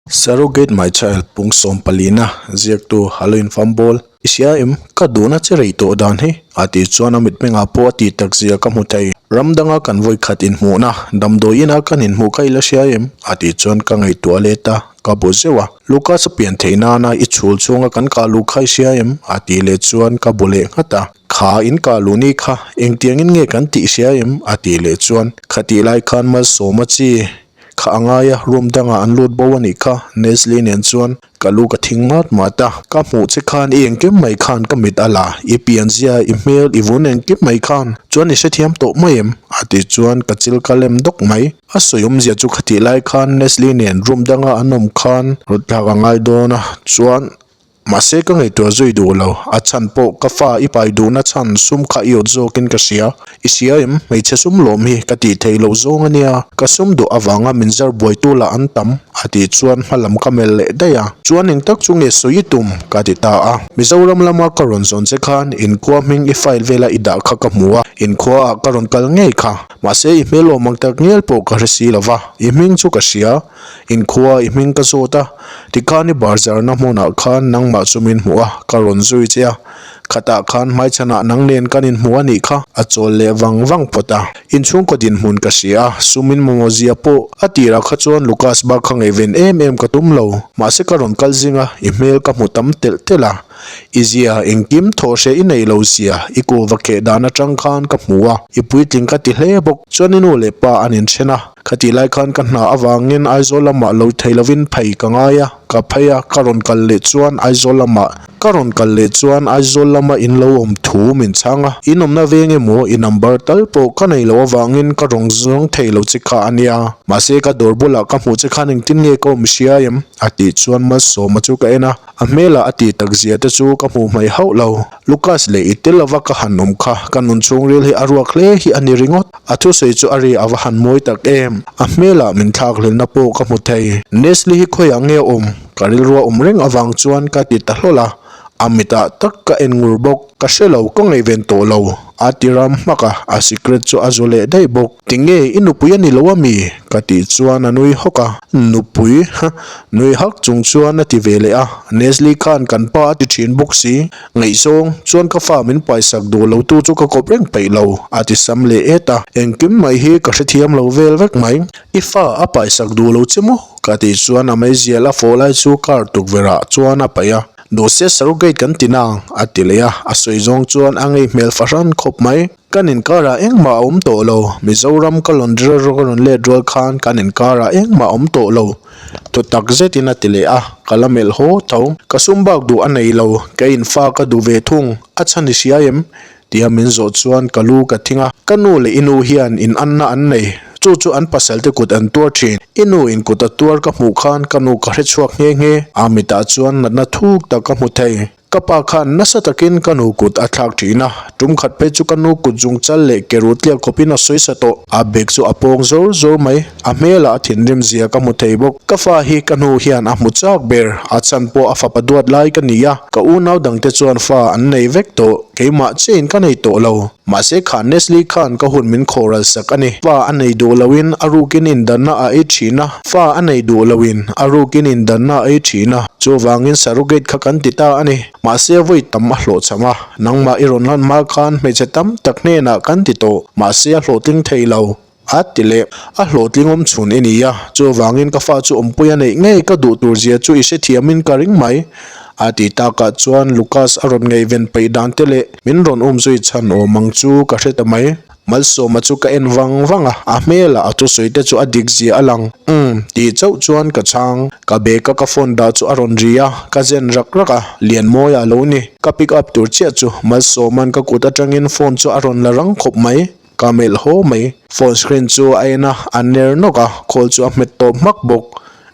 Surrogate My Child pung sawm palina ziaktu Halloween Fumble i hria em? Ka duhna che rei tawh dan hi a tih chuan a mitmengah pawh a tih tak zia ka hmu thei. Ram danga kan vawi khat inhmuhna damdawi ina kan inhmuh kha i la hria em? a tih chuan ka ngaihtuah let a, ka bu zeuh a. Lucas a pian theih nana i chhul chhunga kan kah luh kha i hria em? a tih leh chuan ka bu leh nghat a. Kha in kah luh ni kha engtiangin nge kan tih hria em? a tih leh chuan khatih lai khan malsawma chi Kha a ngai a, room dangah an lut bo a nih kha, Nesli nen chuan ka lu ka thing mat mat a. Ka hmuh che khan i engkim mai khan ka mit a la, i pianzia, i hmel, i vun engkim mai khan chuan i hrethiam tawh mai em? a tih chuan ka chil ka lem dawk mai. A sawi awmzia chu khatih lai khan Nesli nen room danga an awm khan rawt thlak a ngai dawn a, chuan Mahse ka ngaihtuah zui duh lo, a chhan pawh ka fa i pai duhna chhan sum kha i awt zawkin ka hria. I hria em? Hmeichhe sum lawm hi ka tih theih loh zawng a nia, ka sum duh avanga min zar buaitu lah an tam, a tih chuan hma lam ka melh leh daih a. Chuan eng tak chu nge sawi i tum? ka ti ta a. Mizoram lama ka rawn zawn che khan inkhua hming i file vela i dah kha ka hmu a, inkhuaah ka rawn kal ngei kha. Mahse i hmel awm ang tak ngial pawh ka hre si lo va, i hming chu ka hria. Inkhua i hming ka zawt a, tikhan i barzarna hmunah khan nangmah chu min hmuh a, ka rawn zui che a. Khatah khan hmaichhanah nang nen kan inhmu a nih kha, a chawl leh vang vang phawt a. Inchhungkaw dinhmun ka hria a, sumin mamawh zia pawh a tirah kha chuan Lucas bak kha ngaihven em em ka tum lo. Mahse ka rawn kal zing a, i hmel ka hmu tam telh telh a. I zia engkim thawh hreh i nei lo zia i kuva keh dan atang khan ka hmu a, i puitling ka ti hle bawk. Chuan i nu leh pa an inthen a. Khatih lai khan ka hna avangin Aizawl lamah lo thei lovin phei ka ngai a, ka phei a, ka rawn kal leh chuan Aizawl lamah ka rawn kal leh chuan Aizawl lama in lo awm thu min chhang a, in awmna veng emaw i number tal pawh ka nei loh avangin ka rawn zawng thei lo che kha a nia. Mahse ka dawr bulah ka hmuh che khan engtin nge ka awm hria em? a tih chuan Malsawma chu ka en a, a hmelah a tih tak zia te chu ka hmuh hmaih hauh lo. Lucas leh i tel lova ka han awm kha, ka nun chhungril hi a ruak hle hi a ni ringawt. A thusawi chu a ri a va han mawi tak em! A hmelah min thlak hlelna pawh ka hmu thei. Nestle hi khawiah nge a awm? Ka rilru a awm reng avang chuan ka ti ta hlawl a, a mitah tak ka en ngur bawk. Ka hre lo, ka ngaihven tawh lo. A ti ram hmak a, a secret chu a zu leh daih bawk. Tinge i nupui a ni lo ami? Ka tih chuan a nui hawk a. Nupui? Ha! Nui hak chung chuan a ti ve leh a. Nestle khan kan pa a ti thin bawk si. Ngaihzawng chuan ka fa min paisak duh lo tu chu ka kawp reng peih lo, a ti sam leh et a. Engkim mai hi ka hrethiam lo vel vek mai. I fa a paisak duh lo che maw? Ka tih chuan a meizial a fawh lai chu car tukverh ah chuan a paih a. Duhse surrogate kan ti nang, a ti leh a. A sawi zawng chuan a ngei hmel fahran khawp mai. Kan inkarah engmah a awm tawh lo. Mizoram ka lawn rilru ka rawn let rual khan kan inkarah engmah a awm tawh lo. Thu tak zetin a ti leh a, ka la melh haw tho. Ka sum bak duh a nei lo, kei infa ka duh ve thung, a chhan i hria em? Tia min zawh chuan ka lu ka thing a. Ka nu leh i nu hian in anna an nei, chu chu an pasal te kut an tuar thin. I nu in kut a tuar ka hmuh khan ka nu ka hrechhuak nghe nghe. A mitah chuan natna thuk tak ka hmu thei. Ka pa khan nasa takin ka nu kut a thlak thin a, tum khat phei chu ka nu kut zung chal leh ke rut tliak khawpin a sawi sa tawh. A bag chu a pawng zawr zawr mai, a hmelah a thinrim zia ka hmu thei bawk. Ka fa hi ka hnu hian a hmu chak ber, a chhan pawh a fapa duat lai ka ni a, ka unau dangte chuan fa an nei vek tawh, keimah chiahin ka nei tawh lo. Mahse kha Nestle khan ka hun min khawhral sak a ni. Fa a nei duh loin a rukin indanna a ei thin a, fa a nei duh loin a rukin indanna a ei thin a, chuvangin surrogate kha kan ti ta a ni. Mahse vawi tam a hlawhchham a, nangmah i rawn lan hma khan hmeichhe tam tak hnenah kan ti tawh, mahse a hlawhtling thei lo, a ti leh. A hlawhtling awm chhun i ni a, chuvangin ka fa chu awmpui a neih ngei ka duh tur zia chu i hrethiamin ka ring mai, a ti takah chuan Lucas a rawn ngaihven peih dan te leh min rawn um zui chhan awm ang chu ka hre ta mai. Malsawma chu ka en vang vang a, a hmelah a thusawi te chu a dik zia a lang. Umm, tih chauh chuan ka chhang. Ka bag a ka phone dah chu a rawn ri a, ka zen rak rak a, Lianmawia a lo ni. Ka pick up tur chiah chu Malsawma'n ka kut atangin phone chu a rawn la rang khawp mai. Ka melh haw mai. Phone screen chu a en a, a ner nawk a, call chu a hmet tawp hmak bawk.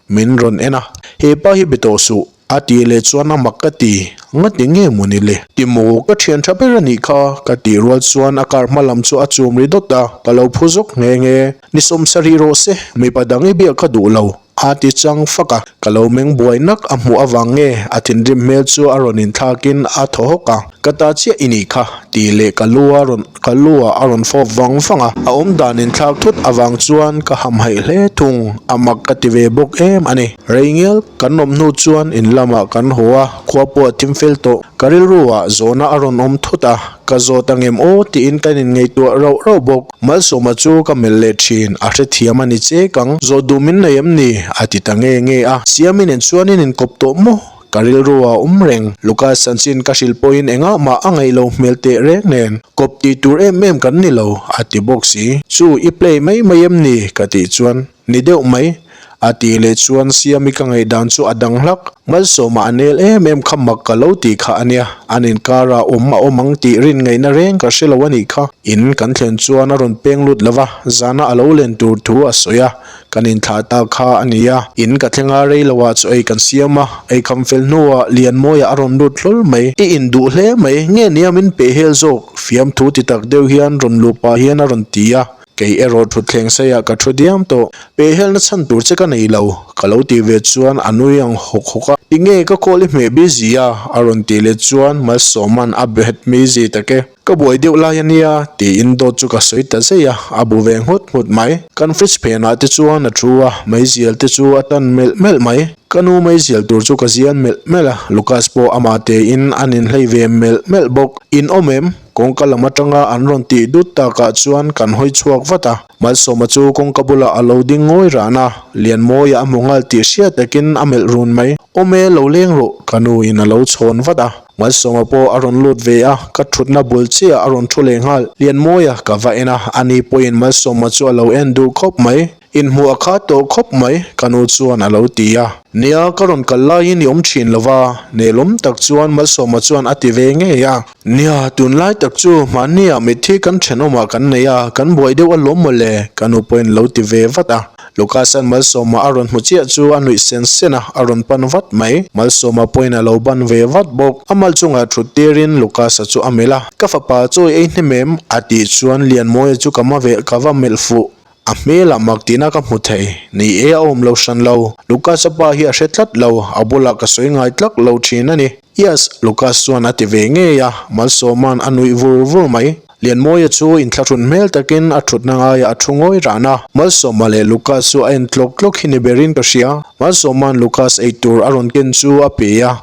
Min rawn en a. He pa hi be tawh suh, a tih leh chuan a mak ka ti. Ngati nge maw ni le? Ti maw, ka thian tha ber a nih kha, ka tih rual chuan a car hma lam chu a chum ri dawt a, ka lo phu zawk nghe nghe. Ni sawmsarih rawh se, mipa dang i biak ka duh lo. A ti chang fak a, ka lo meng buai nak a hmuh avang nge a thinrim hmel chu a rawn inthlakin a thaw hawk a, ka ta chiah i nih kha tih leh ka lu a rawn ka lu ah a rawn fawp vang vang a, a awmdan inthlak thut avang chuan ka hamhaih hle thung, a mak ka ti ve bawk em a ni. Rei ngial kan awm hnu chuan in lamah kan haw a, khua pawh a thim fel tawh, ka rilru ah zawhna a rawn awm thut a, Ka zawt angem aw tiin kan inngaihtuah rauh rauh bawk. Malsawma chu ka melh leh thin, a hrethiam a ni che kang. Zawh duh min nei em ni? a ti ta nge nge a. Siami nen chuan in inkawp tawh maw? Ka rilru a awm reng. Lucas chanchin ka hrilh pawhin engah mah a ngaih lo hmel teh reng nen. Kawp tih tur em em kan ni lo, a ti bawk si. Chu i play mai mai em ni? ka tih chuan. Ni deuh mai. A tih leh chuan Siami ka ngaihdan chu a dang hlak. Malsawma a nel em em kha mak ka lo tih kha a nia. An inkara awm a awm ang tih rin ngaihna reng ka hre lo a nih kha. In kan thlen chuan a rawn peng lut lo va, zana a lo len tur thu a sawi a, kan inthlah ta kha a nia. In ka thleng a rei loah chaw ei kan siam a, eikham fel hnuah Lianmawia a rawn lut hlawl mai. I induh hle mai, nge nia min peh hel zawk? Fiamthu ti tak deuh hian rawn luh pah hian a rawn ti a. Kei erawh thutthleng seiah ka thu diam tawh. Pehhelna chhan tur che ka nei lo, ka lo tih ve chuan a nui ang hawk hawk a. Tinge ka call i hmeh busy a? a rawn tih leh chuan Malsawma'n a bet busy tak e. Ka buai deuh lai a nia, tiin dawt chu ka sawi ta zeih a, a bu ve nghut nghut mai. Kan fridge phenah te chuan a thu a, meizial te chu a tan melh melh mai. Ka nu meizial tur chu ka zial melh melh a, Lucas pawh amah tein a ninhlei ve melh melh bawk. In awm em? Kawngka lam atanga an rawn tih dut takah chuan kan hawi chhuak vat a, Malsawma chu kawngka bulah a lo ding ngawi ran a, Lianmawia a hmu nghal tih hriat takin a melh run mai. Awm e, lo leng rawh, ka nu in a lo chhawn vat a. Malsawma pawh a rawn lut ve a, ka thutna bul chiah a rawn thu leh nghal. Lianmawia ka va en a, ani pawhin Malsawma chu a lo en duh khawp mai. Inhmuh a khat tawh khawp mai, ka nu chuan a lo ti a. Nia, ka rawn kal laiin i awm thin lo va, nelawm tak chuan Malsawma chuan a ti ve ngei a. Nia, tunlai tak chu hmanniah mitthi kan thenawmah kan nei a, kan buai deuh alawm mawle, ka nu pawhin lo ti ve vat a. Lucas-a'n Malsawma a rawn hmu chiah chu a nuih sen sen a, a rawn pan vat mai. Malsawma pawhin a lo ban ve vat bawk. A mal chungah thut tirin Lucas-a chu a melh a, Ka fapa chawi ei hnem em? a tih chuan Lianmawia chu ka ma ve ka va melh fuh. A hmelah mak tihna ka hmu thei. Ni e, a awm lo hran lo. Lucas-a pa hi a hre tlat lo, a bulah ka sawi ngai tlak lo thin a ni. Yes, Lucas chuan a ti ve ngei a, Malsawma'n a nuih vur vur mai. Lianmawia chu inthlahrun hmel takin a thutna ngaiah a thu ngawi ran a. Malsawma leh Lucas chu a en tlawk tlawk hi ni berin ka hria. Malsawma'n Lucas eitur a rawn ken chu a pe a,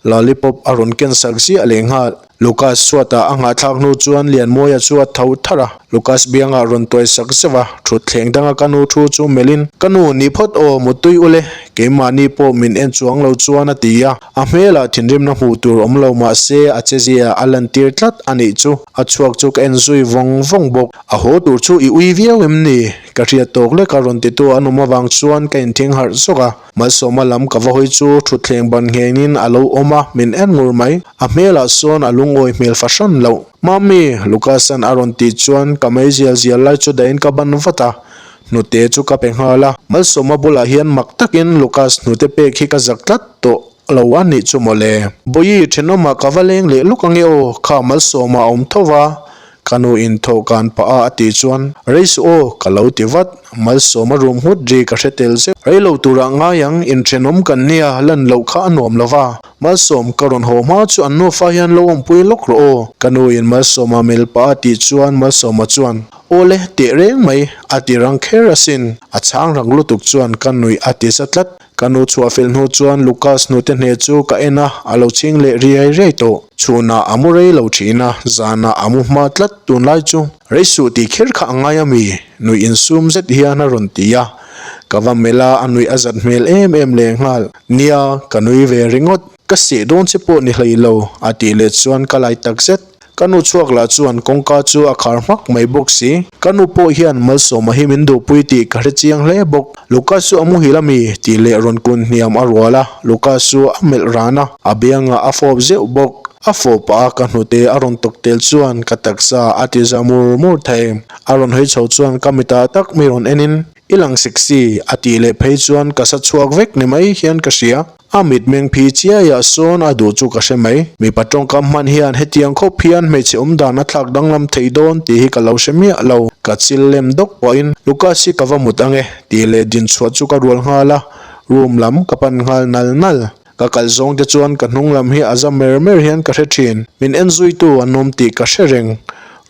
lollipop a rawn ken sak ziah lehnghal. Lucas chhuatah a nghahthlak hnu chuan Lianmawia chu a tho tharh a, Lucas biangah rawn tuai sak zeuh a, thutthleng danga ka nu thu chu melhin, Ka nu, ni phawt aw, muttui ule, keimahni pawh min en chuang lo chuan a ti a, a hmelah thinrimna hmuh tur awm lo mah se a chezia a lantir tlat a nih chu, a chhuak chu ka en zui vawng vawng bawk. A haw tur chu i ui viau em ni? Ka hriat tawk lek a rawn titu an awm avang chuan ka inthing harh zawk a. Malsawma lam ka va hawi chu thutthleng ban nghengin a lo awm a, min en ngur mai. A hmelah sawn a lungawi hmel fahran loh. Mummy, Lucas-a'n a rawn tih chuan ka mei zial zial lai chu dahin ka ban vat a, hnute chu ka pe nghal a. Malsawma bulah hian mak takin Lucas hnute pek hi ka zak tlat tawh lo a nih chu mawle. Bawihi, thenawmah ka va leng leh luk ange aw, kha Malsawma a awm tho va, Ka nu in tho kan pah a a tih chuan, Rei suh aw, ka lo ti vat. Malsawm a rum nghut ri ka hre tel zeuh. Rei lo turah ngai ang, inthenawm kan nia, lan loh kha a nuam lo va. Malsawm, ka rawn haw hma chu an nufa hian lo awmpui lawk rawh aw. Ka nu in Malsawma mel pah a tih chuan Malsawma chuan, Aw le, teh reng mai, a ti rang kher asin. A chhang rang lutuk chuan ka nuih a ti za tlat. Ka nu chhuah fel hnu chuan Lucas hnute hne chu ka en a, a lo chhing leh riai riai tawh. Chhunah a mu rei lo thin a, zanah a mu hma tlat tunlai chu. Rei suh tih kher kha a ngai a mi? Nuih insum zet hian a rawn ti a. Ka va melh a, a nuih a zat hmel em em leh nghal. Nia, ka nui ve ringawt. Ka seh dawn che pawh ni hlei lo, a tih leh chuan ka lai tak zet. Ka nu chhuak lah chuan kawngka chu a khar hmak mai bawk si. Ka nu pawh hian Malsawma hi min duhpui tih ka hre chiang hle bawk. Lucas chu a muhil a mi? tih leh rawn kun hniam a rual a, Lucas chu a melh ran a, a biangah a fawp zeuh bawk. A fawp pah a ka hnute a rawn tawk tel chuan ka taksa a ti za mur mur thei. A rawn hawi chho chuan ka mitah tak mi rawn en in, I lang sexy a tih leh phei chuan ka sa chhuak vek ni mai hian ka hria. A mitmeng phi chiaiah sawn a duh chu ka hre mai. Mipa tawngkam hman hian hetiang khawp hian hmeichhe awmdan a thlak danglam thei dawn tih hi ka lo hre miah lo. Ka chil lem dawk pawhin Lucas hi ka va mut ange tih leh din chhuah chu ka rual nghal a. Room lam ka pan nghal nal nal. Ka kal zawng te chuan ka hnung lam hi a za mer mer hian ka hre thin. Min en zuitu an awm tih ka hre reng.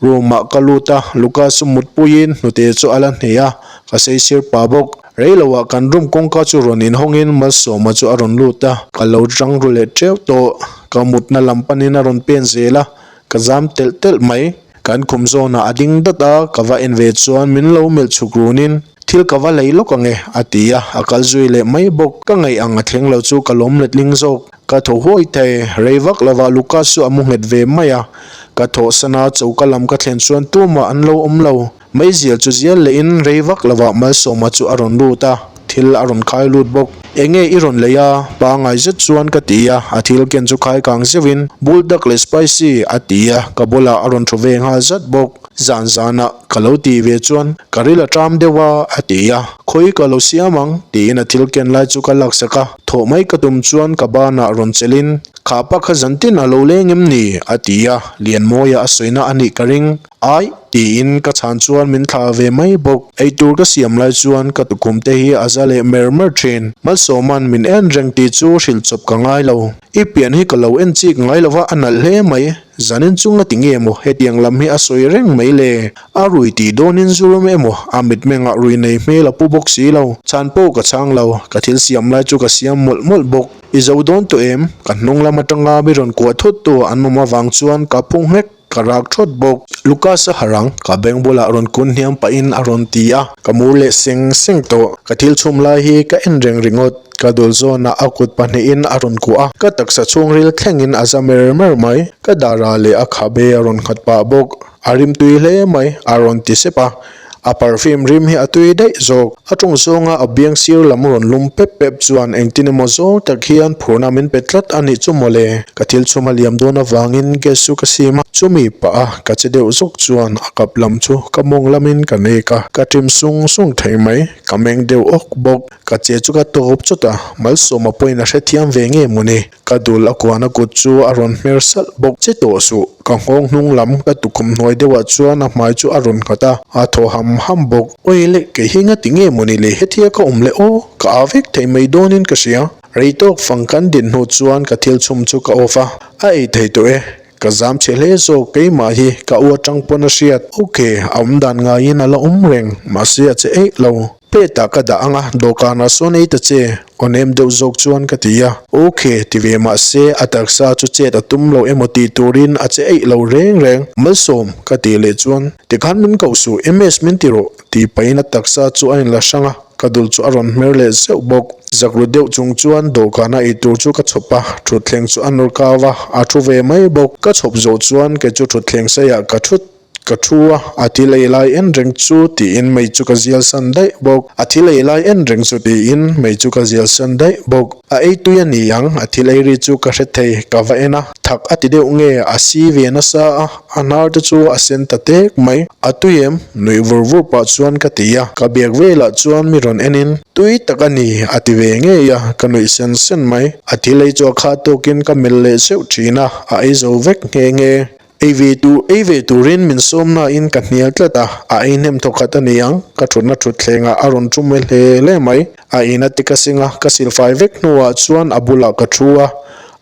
Room ah ka lut a, Lucas chu mutpuiin hnute chu a la hne a, ka saisir pah bawk. Reiloah kan room kawngka chu rawn inhawngin Malsawma chu a rawn lut a, ka lo tang ru leh teuh tawh. Ka mutna lam panin a rawn pen zel a, ka zam telh telh mai. Kan khum zawnah a ding dat a, ka va en ve chuan min lo melh chhuk runin, Thil ka va lei lawk ang e, a ti a, a kal zui leh mai bawk. Ka ngaih ang a thleng lo chu ka lawm letling zawk. Ka thaw huai thei, rei vak lovah Lucas chu a mu nghet ve mai a. Ka thawhsan a, choka lam ka thlen chuan tumah an lo awm lo. Meizial chu zial lehin rei vak lovah Malsawma chu a rawn lut a, thil a rawn khai lut bawk. Enge i rawn lei a? Pangai zet chuan ka ti a, a thil ken chu khai kang zeuhin, Buldak leh spicy, a ti a, ka bulah a rawn thu ve nghal zat bawk. Zan zanah ka lo tih ve chuan ka ril a ṭam deuh a, a ti a. Khawi ka lo siam ang, tiin a thil ken lai chu ka laksak a. Thawh mai ka tum chuan ka banah rawn chelhin, Kha pa kha zantin a lo leng em ni? a ti a, Lianmawia a sawina a nih ka ring. Ai, tiin ka chhan chuan min thla ve mai bawk. Eitur ka siam lai chuan ka tukhum te hi a za leh mer mer ṭhin. Malsawma'n min en reng tih chu hrilh chawp ka ngai lo. I pian hi ka lo en chik ngai lo va, a nalh hle mai. Zanin chu nga ti nge maw hetiang lam hi a sawi reng mai le? A rui tih dawnin zu ram emaw a mitmengah rui nei hmel a pu bawk si lo. Chhan pawh ka chhang lo, ka thil siam lai chu ka siam mawlh mawlh bawk. I zo dawn tawh em? Ka hnung lam atanga mi rawn kuah thut tu an awm avang chuan ka phu nghek, ka rak thawt bawk. Lucas a harh ang, ka beng bulah rawn kun hniam pahin a rawn ti a, ka mur leh seng seng tawh. Ka thil chhum lai hi ka en reng ringawt. Ka dul zawnah a kut pahnihin a rawn kuah a, ka taksa chhungril thlengin a za mer mer mai. Ka darah leh a khabe a rawn nghat pah bawk. A rim tui hle mai, a rawn ti sep a. A perfume rim hi a tui daih zawk. A tawng zawnga a biang sir lam rawn lum pep pep chuan engtin emaw zawng tak hian phurna min pe tlat a nih chu mawle. Ka thil chhum a liam dawn avangin gas chu ka sim a, chumi pah a ka che deuh zawk chuan a kap lam chu ka mawng lamin ka nek a, ka ṭim sung sung thei mai. Ka meng deuh awk bawk. Ka che chu ka tawp chawt a, Malsawma pawhin a hrethiam ve nge mawni? Ka dul a kuahna kut chu a rawn hmer salh bawk. Che tawh suh, ka nghawng hnung lam ka tukhum hnuai deuhah chuan a hmai chu a rawn nghat a, a thaw ham ham bawk. Awi le, kei hi ngati nge mawni le hetia ka awm le aw, ka aa vek thei mai dawnin ka hria. Rei tawk fang kan din hnu chuan ka thil chhum chu ka off a, a ei thei tawh e. Ka zam chhe hle zawk keimah hi ka u atang pawn a hriat. Ok, a awm dan ngaiin a la awm reng, mahse a che eih lo. Plate ah ka dah ang a, dawhkanah sawn ei ta che, aw nem deuh zawk chuan ka ti a. Ok, ti ve mahse a taksa chu chet a tum lo emaw tih turin a che eih lo reng reng. Malsawm, ka tih leh chuan, tikhan min koh suh, MS min ti rawh, tih pahin a taksa chu a inla hrang a. Ka dul chu a rawn hmer leh zeuh bawk. Zak ru deuh chung chuan dawhkana ei tur chu ka chhawp a, thutthleng chu a nawr kau a, a thu ve mai bawk. Ka chhawp zawh chuan kei chu thutthleng seiah ka thut ka thu a, a thil ei lai en reng chu tiin mei chu ka zial san daih bawk. A thil ei lai en reng chu tiin mei chu ka zial san daih bawk. A ei tui a ni ang, a thil ei ri chu ka hre thei, ka va en a, thak a ti deuh nge, a si ve nasa a, a hnar te chu a sen ta tek mai. A tui em? Nuih vur vur pah chuan ka ti a, ka biak velah chuan mi rawn en in, Tui tak a ni, a ti ve ngei a, ka nuih sen sen mai. A thil ei chu a kha tawkin ka melh leh zeuh thin a, a ei zo vek nghe nghe. Ei ve tur, ei ve turin min sawm nain ka hnial tlat a, a ei hnem thaw khat a ni ang, ka thutna thutthlengah a rawn thu mai hle hle mai. A ina ti ka sing a, ka silfai vek hnuah chuan a bulah ka thu a,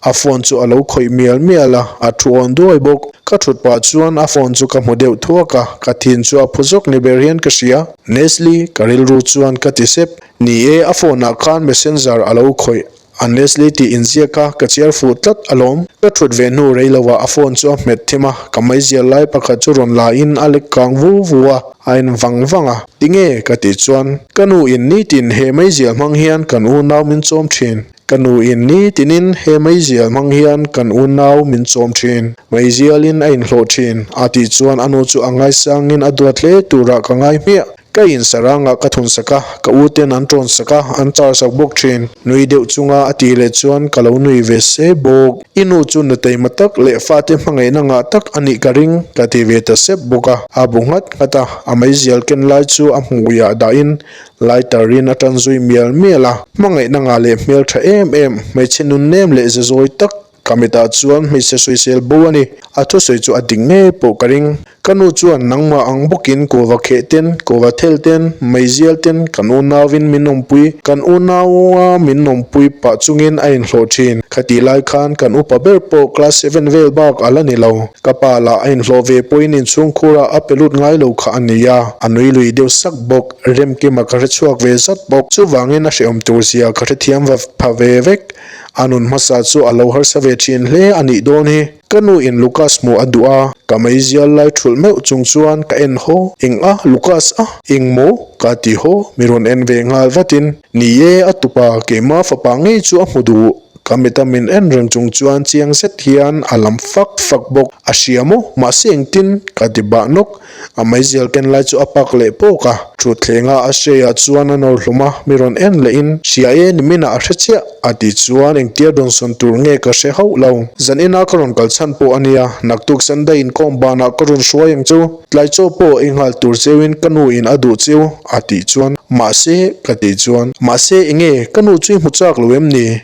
a phone chu a lo khawih mial mial a, a thu awn duai bawk. Ka thut pah chuan a phone chu ka hmu deuh thuak a, ka thin chu a phu zawk ni ber hian ka hria. Nesli, ka rilru chuan ka ti sep. Ni e, a phone ah khan messenger a lo khawih A Nestle tih inziak a, ka chiar fuh tlat alawm. Ka thut ve hnu rei lo ah a phone chu a hmet thim a, ka meizial lai pakhat chu rawn la in a lek kang vu vu a, a en vang vang a. Tinge? ka tih chuan, Ka nu in nitin he meizial hmang hian kan unau min chawm thin. Ka nu in nitin in he meizial hmang hian kan unau min chawm thin. Meizial in a inhlawh thin. A tih chuan a nu chu a ngaisang in a duat hle turah ka ngai hmiah. Ka in sarangah ka thun sak a, ka u ten an tawn sak a, an char sak bawk thin. Nui deuh chunga a tih leh chuan ka lo nui ve se bawk. I nu chu nu teima tak leh fate hmangaihna ngah tak a nih ka ring, ka ti ve ta sep bawk a. A bu nghat nghat a, a meizial ken lai chu a hmuiah dahin lighter in a tan zui mial mial a. Hmangaihna ngah leh hmeltha em em, hmeichhe nunnem leh ze zawi tak Ka mitah chuan hmeichhe sawisel bo a ni. A thusawi chu a dik ngei pawh ka ring. Ka nu chuan nangmah ang bawkin kuhva kheh ten, kuhva thel ten, meizial ten kan unauvin min awmpui, kan unaua min awmpui pah chungin a inhlawh thin. Khatih lai khan kan upa ber pawh class seven vel bak a la ni lo. Ka pa lah a inhlawh ve pawhin inchhungkhurah a pe lut ngai lo kha a ni a, a nui lui deuh sak bawk. Remkima ka hrechhuak ve zat bawk. Chuvangin a hrehawm tur zia ka hrethiam va pha ve vek. A nun hmasa chu a lo harsa ve thin hle a nih dawn hi. Ka nu in Lucas hmuh a duh a, ka meizial lai thulh meuh chung chuan ka en haw. Eng a, Lucas a? Eng maw? Ka ti haw, mi rawn en ve nghal vatin. Ni e, a tupa, keimah fapa ngei chu a hmu duh. Ka mita min en reng chung chuan chiang zet hian a lam fak fak bawk. A hria maw? Mahse engtin? Ka ti bah nawk. A meizial ken lai chu a pak leh pawk a, thutthlengah a hreiah chuan a nawr hlum a, mi rawn en lehin, Hria e, niminah a hre chiah, a ti chuan engtia dawnsawn tur nge ka hre hauh lo. Zan ina ka rawn kal chhan pawh a nia, naktuk Sunday inkhawm banah ka rawn hruai ang chu, tlai chaw pawh ei nghal tur cheuin ka nu in a duh cheu, a tih chuan, Mahse, ka tih chuan, Mahse enge, ka nu chu i hmu chak lo em ni?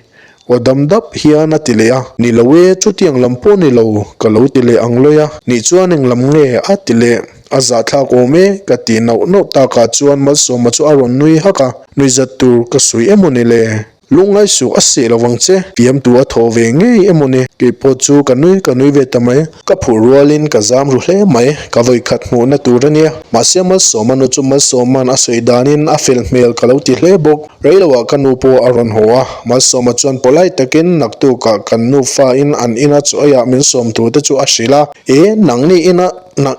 Aw dam dap hian a ti leh a. Ni lo e, chutiang lam pawh ni lo, ka lo ti leh ang lawi a. Nih chuan eng lam nge? a ti leh. A zahthlak awm e, ka ti nauh nauh takah chuan Malsawma chu a rawn nui hak a. Nui zat tur ka sawi emaw ni le? Lungngai suh a seh lo vang che, fiamtu a thawh ve ngei emaw ni? Keipawh chu ka nui ka nui ve ta mai. Ka phuh rualin ka zam ru hle mai, ka vawikhat hmuhna tur a nia. Mahse Malsawma nu chu Malsawma'n a sawi danin a fel hmel ka lo ti hle bawk. Reiloah ka nu pawh a rawn haw a, Malsawma chuan polite takin naktukah kan nufa in an ina chaw eiah min sawm tur te chu a hrilh a, E, nangni ina,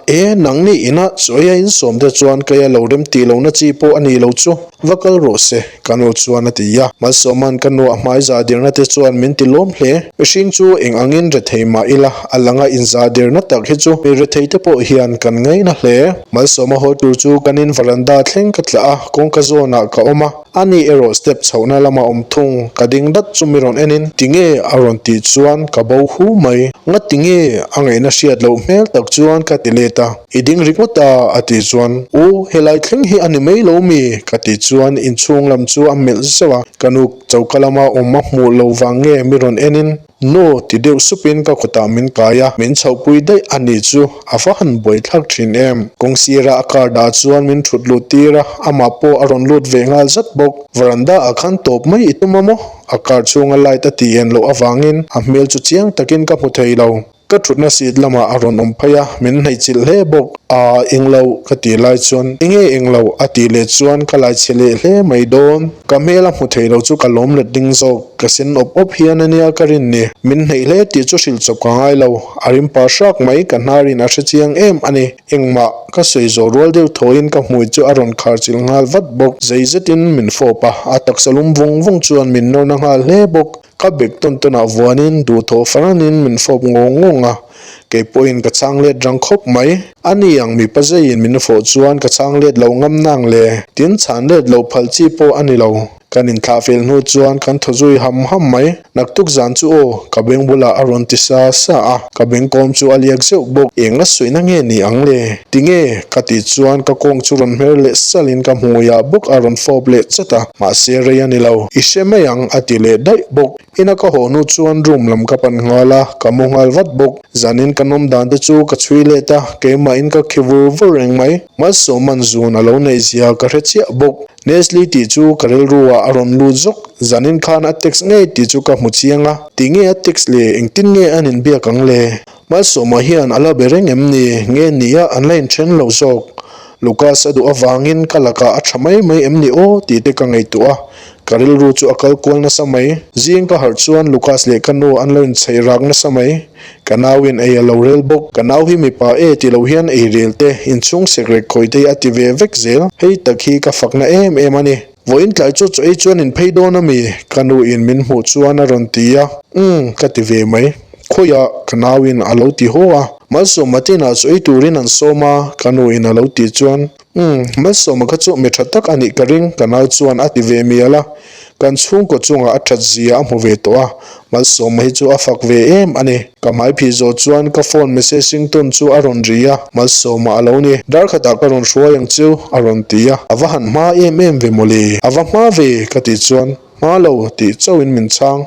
e, nangni ina chaw eia in sawm te chuan keia lo rem tih lohna chi pawh a ni lo chu, va kal rawh se, ka nu chuan a ti a. Malsawma'n ka nu a hmai za dirna te chuan min ti lawm hle. Mihring chu eng angin rethei mah ila, a langa inza dirna tak hi chu mi rethei te pawh hian kan ngaina hle. Malsawma haw tur chu kan in varanda thleng ka tlah a, kawngka zawnah ka awm a, ani erawh step chhohna lamah awm thung, ka ding dat chu mi rawn en in, Tinge? a rawn tih chuan ka bo hu mai. Nga tinge? a ngaihna hriat loh hmel tak chuan ka ti let a, I ding ringawt a a tih chuan, U, helai thleng hi a ni mai lo mi? ka tih chuan inchhung lam chu a melh zeuh a, ka nu choka lama awm a hmuh lo vang nge mi rawn en in, Nu, ti deuh supin ka kutah min kai a, min chhohpui daih a nih chu, a va han buaithlak thin em. Kawng sira a car dah chuan min thut lut tir a, amah pawh a rawn lut ve nghal zat bawk. Veranda ah khan tawp mai i tum a maw? A car chhunga light a tih en loh avangin a hmel chu chiang takin ka hmu thei lo. Ka thutna seat lamah a rawn awm phei a, min hnaihchilh hle bawk. Aa, englo, ka tih lai chuan, Enge englo? a tih leh chuan ka lai chhe leh hle mai dawn. Ka hmel a hmu thei lo chu ka lawm let ding zawk. Ka sen awp awp hian a nia ka rin ni. Min hnaih hle tih chu hrilh chawp ka ngai lo. A rim pa hrak mai ka hnarin a hre chiang em a ni. Engmah, ka sawi zawh rual deuh thawiin ka hmui chu a rawn khar chilh nghal vat bawk. Zei zetin min fawp a, a taksa lum vawng vawng chuan min nawrna nghal hle bawk. Ka bek tawn tawnah vuanin duhthawh faranin min fawp ngawng ngawng a, kei pawhin ka chhang let rang khawp mai. A ni ang mipa zeiin min fawh chuan ka chhang let lo ngam nang le, tin chhan let loh phal chi pawh a ni lo. Kan inthlah fel hnu chuan kan thaw zui ham ham mai. Naktuk zan chu aw, ka beng bulah a rawn ti sa sa a, ka beng kawm chu a liak zeuh bawk. Eng a suihna nge ni ang le? Tinge? Ka tih chuan ka kawng chu rawn hmer leh salin ka hmuiah bawk a rawn fawp leh chat a, mahse rei a ni lo. I hre mai ang a ti leh daih bawk. Ina ka haw hnu chuan room lam ka pan nghal a, ka mu nghal vat bawk. Zanin ka nawm dan te chu ka chhui let a, keimahin ka khi vur vur reng mai. Malsawman zun a lo neih zia ka hre chiah bawk. Nesli tih chu ka rilru ah a rawn lut zawk. Zanin khan a text ngei tih chu ka hmu chiang a, tinge a text le, engtin nge an inbiak ang le? Malsawma hian a la be reng em ni? Nge nia an la inthen lo zawk? Lucas a duh avangin ka lakah a tha mai mai em ni aw tih te ka ngaihtuah a, ka rilru chu a kal kual nasa mai. Zing ka harh chuan Lucas leh ka nu an lo inchheih rak nasa mai. Ka nauin ei a lo rel bawk. Ka nau hi mipa e ti lo hian ei rel te, inchhung sekrek khawih te hi a ti ve vek zel. Hei tak hi ka fakna em em a ni. Vawiin tlai chu chaw ei chuan in phei dawn a mi? Ka nu in min hmuh chuan a rawn ti a, Umm, ka ti ve mai. Khawiah ka nau in a lo ti haw a, Malsawma te inah chaw ei turin an sawm a, ka nu in a lo tih chuan, Umm, Malsawma kha chu mi tha tak a nih ka ring, ka nau chuan a ti ve mial a. Kan chhungkaw chungah a that zia a hmu ve tawh a, Malsawma hi chu a fak ve em a ni. Ka hmai phih zawh chuan ka phone message ringtone chu a rawn ri a, Malsawma a lo ni. Dar khatah ka rawn hruai ang chu, a rawn ti a. A va han hma em em ve mawle. A va hma ve, ka tih chuan, Hma lo, tih chauhin min chhang.